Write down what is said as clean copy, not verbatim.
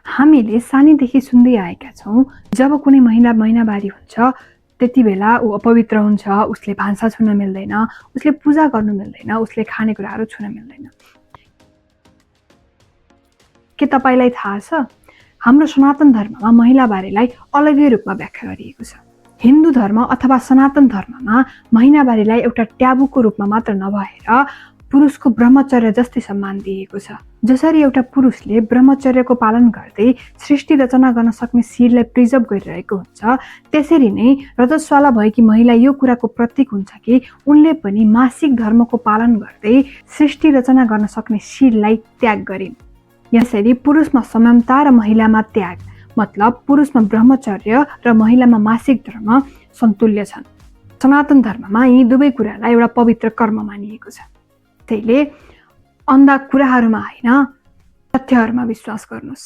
हामीले सानैदेखि सुन्दै आएका छौँ, जब कुनै महिला महिनावारी हुन्छ त्यति बेला ऊ अपवित्र हुन्छ, उसले भान्सा छुन मिल्दैन, उसले पूजा गर्नु मिल्दैन, उसले खानेकुराहरू छुन मिल्दैन। के तपाईलाई थाहा छ, हाम्रो सनातन धर्ममा महिनावारीलाई अलग्गै रूपमा व्याख्या गरिएको छ। हिन्दू धर्म अथवा सनातन धर्ममा महिनावारीलाई एउटा ट्याबुको रूपमा मात्र नभएर पुरुषको ब्रह्मचर्य जस्तै सम्मान दिएको छ। जसरी एउटा पुरुषले ब्रह्मचर्यको पालन गर्दै सृष्टि रचना गर्न सक्ने शिरलाई प्रिजर्भ गरिरहेको हुन्छ, त्यसरी नै रजस्वाला भएकी महिला यो कुराको प्रतीक हुन्छ कि उनले पनि मासिक धर्मको पालन गर्दै सृष्टि रचना गर्न सक्ने शिरलाई त्याग गरिन्। यसरी पुरुषमा संयमता र महिलामा त्याग, मतलब पुरुषमा ब्रह्मचर्य र महिलामा मासिक धर्म सन्तुल्य छन्। सनातन धर्ममा यी दुवै कुरालाई एउटा पवित्र कर्म मानिएको छ। त्यसैले अन्धा कुराहरूमा होइन, तथ्यहरूमा विश्वास गर्नुस्।